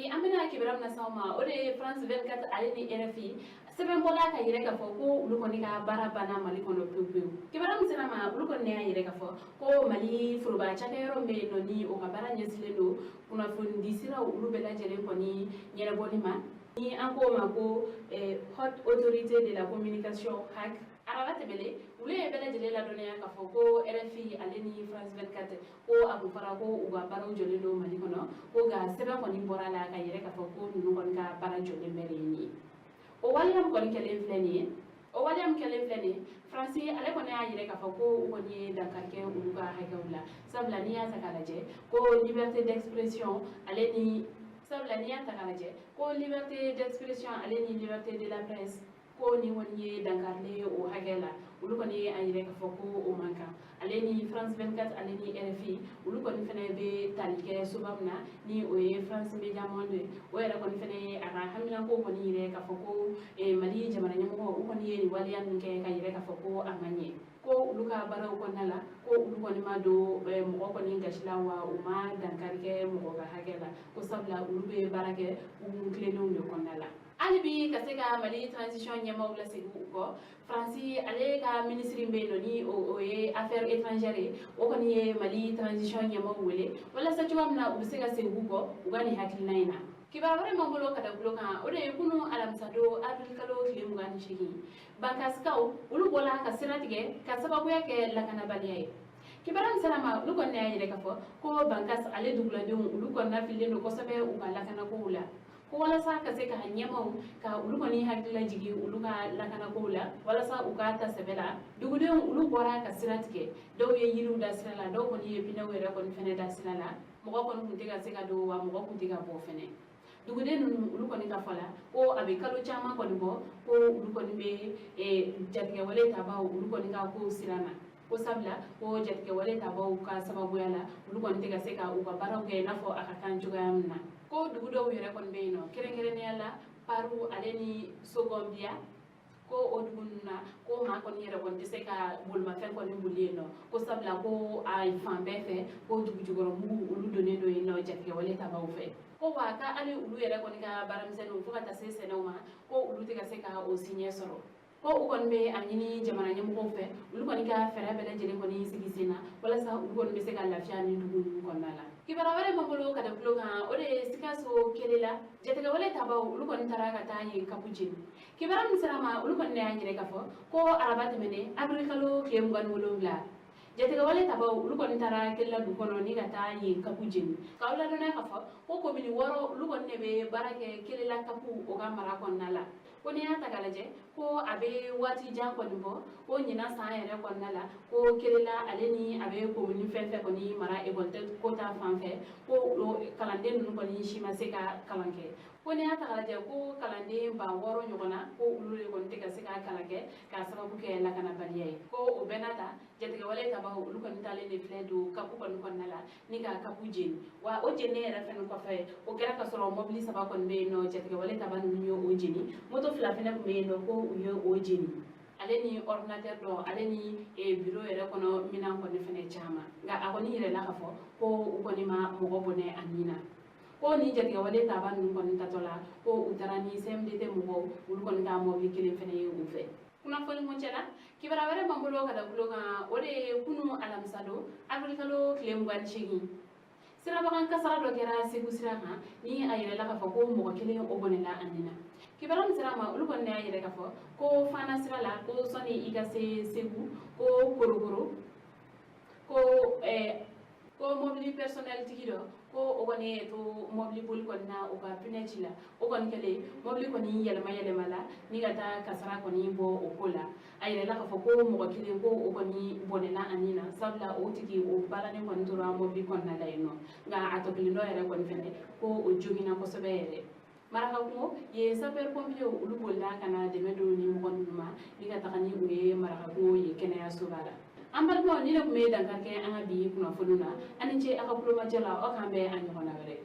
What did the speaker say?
Bi an bɛna kibaruya min las'aw ma, o de ye France 24 ale ni RFI sɛbɛn bɔla ka yɛrɛ k'a fɔ ko olu kɔni ka baara banna Mali kɔnɔ pewu pewu. Kibaruya min sera ma, olu kɔni y'a yɛrɛ k'a fɔ ko Mali foroba cakɛyɔrɔ min bɛ yen nɔ, ni o ka baara ɲɛsinnen don kunnafoni siraw olu bɛɛ lajɛlen kɔni ɲɛnabɔli ma, ni an k'o ma ko Haute Autorité de la Communication, HAC, araba tɛmɛnen, olu ye bɛɛ lajɛlen ladɔnniya k'a fɔ ko RFI ale ni France 24, ko a kun fɔra ko u ka baaraw jɔlen don Mali kɔnɔ, ko nka sɛbɛn kɔni bɔra la ka yɛrɛ k'a fɔ ko ninnu kɔni ka baara jɔlen bɛ de ye nin ye. O waleya min kɔni kɛlen filɛ nin ye, o waleya min kɛlen filɛ nin ye, Faransi ale kɔni y'a yɛrɛ k'a fɔ ko u kɔni ye dankari kɛ olu ka hakɛw la, sabula n'i y'a ta k'a lajɛ ko liberté d'expression ale ni, sabula n'i y'a ta k'a lajɛ ko liberté d'expression ale ni liberté de la presse, ko nin kɔni ye dankarilen ye o hakɛ la. Olu kɔni ye a yɛrɛ k'a fɔ ko o man kan. Ale ni France 24 ale ni RFI, olu kɔni fɛnɛ bɛ tali kɛ soba min na, ni o ye France Media Monde ye, o yɛrɛ kɔni fɛnɛ ye a ka haminako kɔni yɛrɛ k'a fɔ ko Mali jamana ɲɛmɔgɔ, u kɔni ye nin waleya min kɛ ka yɛrɛ k'a fɔ ko a ma ɲɛ, ko olu ka baaraw kɔnɔna la, ko olu kɔni ma don mɔgɔ kɔni gasi la, wa u ma dankari kɛ mɔgɔ ka hakɛ la, ko sabula olu bɛ baara kɛ hukumu tilennenw de kɔnɔna la. Hali bi ka se ka Mali transition ɲɛmaaw lasegin u kɔ, Faransi ale ka minisiri bɛ yen nɔ, ni o ye affaires étrangères ye, o kɔni ye Mali transition ɲɛmaaw wele walasa cogoya min na u bɛ se ka segin u kɔ u ka nin hakilina in na. Kibaruya wɛrɛ m'an bolo ka da tulo kan, o de ye kunu alamisadon, avril kalo tile 28, Bankasikaw olu bɔla ka sira tigɛ ka sababuya kɛ lakanabaliya ye. Kibaruya min sera ma, olu kɔni y'a yɛrɛ k'a fɔ ko Bankas ale duguladenw, olu kɔnɔna fililen don kosɛbɛ u ka lakanakow la, ko walasa ka se ka ɲɛmaw ka olu kɔni hakilila jigin olu ka lakanakow la, walasa u ka ta sɛbɛ la, dugudenw olu bɔra ka sira tigɛ. Dɔw ye yiriw da sira la, dɔw kɔni ye pinɛw yɛrɛ kɔni fɛnɛ da sira la. Mɔgɔ kɔni tun tɛ ka se ka don, wa mɔgɔ tun tɛ ka bɔ fɛnɛ. Duguden ninnu, olu kɔni ka fɔ la ko a bɛ kalo caman kɔni bɔ ko olu kɔni bɛ jatigɛwale tabaw olu kɔni ka kow siran na, ko sabula ko jatigɛwale tabaw ka sababuya la, olu kɔni tɛ ka se ka u ka baaraw kɛ i n'a fɔ a ka kan cogoya min na. Ko dugu dɔw yɛrɛ kɔni bɛ yen nɔ, kɛrɛnkɛrɛnnenya la Paru ale ni Sogɔnbiya, ko o dugu ninnu na, ko maa kɔni yɛrɛ kɔni tɛ se ka bolimafɛn kɔni boli yen nɔ, ko sabula ko a fan bɛɛ fɛ ko dugu jukɔrɔ mugu olu donnen don yen nɔ jatigɛwale tabaw fɛ, ko wa ka hali olu yɛrɛ kɔni ka baaramisɛnninw, fo ka taa se sɛnɛw ma, ko olu tɛ ka se ka o si ɲɛ sɔrɔ. Ko u kɔni bɛ a ɲini jamana ɲɛmɔgɔw fɛ, olu kɔni ka fɛɛrɛ bɛɛ lajɛlen kɔni sigi sen na walasa olu kɔni bɛ se ka lafiya ni dugu ninnu kɔnɔna la. Kibaruya wɛrɛ m'an bolo ka da tulo kan, o de ye Sikaso Kelela jatigɛwale tabaw olu kɔni taara ka taa yen kapu jeni. Kibaruya min sera ma, olu kɔni y'a yɛrɛ k'a fɔ ko araba tɛmɛnen, avril kalo tile 27, jatigɛwale tabaw olu kɔni taara Kelela dugu kɔnɔ ni ka taa yen kapu jeni. K'aw ladɔnniya k'a fɔ ko komini 6 olu kɔni de bɛ baara kɛ Kelela kapu o ka mara kɔnɔna la. Ko n'i y'a ta k'a lajɛ, ko a bɛ waati jan kɔni bɔ, ko ɲinan san yɛrɛ kɔnɔna la, ko Kelela ale ni a bɛ komini fɛn fɛn kɔni mara ekɔli ko ta fan fɛ, ko kalanden ninnu kɔni si ma se ka kalan kɛ. Ko n'i y'a ta k'a lajɛ, ko kalanden 6000 ɲɔgɔn na, ko olu de kɔni tɛ ka se ka kalan kɛ k'a sababu kɛ lakanabaliya ye. Ko o bɛɛ n'a ta, jatigɛwale tabaw olu kɔni taalen de filɛ don kapu kɔni kɔnɔna la ni ka kapu jeni. Wa o jeninen yɛrɛ fɛnɛ kɔfɛ, o kɛra ka sɔrɔ mɔbili saba kɔni bɛ yen nɔ, jatigɛwale taba ninnu ye o jeni, moto fila fɛnɛ tun bɛ yen nɔ, ko u ye o jeni, ale ni ordinateur dɔ, ale ni bureau yɛrɛ kɔnɔ minɛn kɔni fɛnɛ caman. Nka a kɔni yɛrɛla k'a fɔ ko u kɔni ma mɔgɔ bɔnɛ a nin na. Ko ni jatigɛwale taba ninnu kɔni tatɔ la, ko u taara ni CMDT mɔgɔw olu kɔni ka mɔbili kelen fɛnɛ ye u fɛ. Kunnafoni kuncɛ la, kibaruya wɛrɛ m'an bolo ka da tulo kan, o de ye kunu alamisa don, avril kalo tile 28, sirabakan kasara dɔ kɛra Segu sira kan, ni a yɛrɛla k'a fɔ ko mɔgɔ kelen o bɔnɛla a nin na. Kibaruya min sera ma, olu kɔni y'a yɛrɛ k'a fɔ ko Fana sira la, ko sɔnni i ka se Segu, ko Korokoro, ko mobili personnel tigi dɔ, ko o kɔni ye to mobili boli kɔni na, o ka pneu ci la. O kɔni kɛlen, mobili kɔni yɛlɛma yɛlɛma la ni ka taa kasara kɔni bɔ o ko la. A yɛrɛla k'a fɔ ko mɔgɔ kelen, ko o kɔni bɔnɛna a nin na, sabula o tigi o balannen kɔni tora mobili kɔnɔna la yen nɔ. Nka a tɔ kelen dɔ yɛrɛ kɔni fɛnɛ, ko o joginna kosɛbɛ yɛrɛ. Marakakungo yen, sapeur pompier olu bolila ka na dɛmɛ don ni mɔgɔ ninnu ma ni ka taga ni u ye Marakakungo yen kɛnɛyasoba la. An balimaw, ni ne tun bɛ dankari kɛ an ka bi kunnafoniw na. Aw ni ce aw ka kulomajɔ la. Aw k'an bɛn a ɲɔgɔnna wɛrɛ.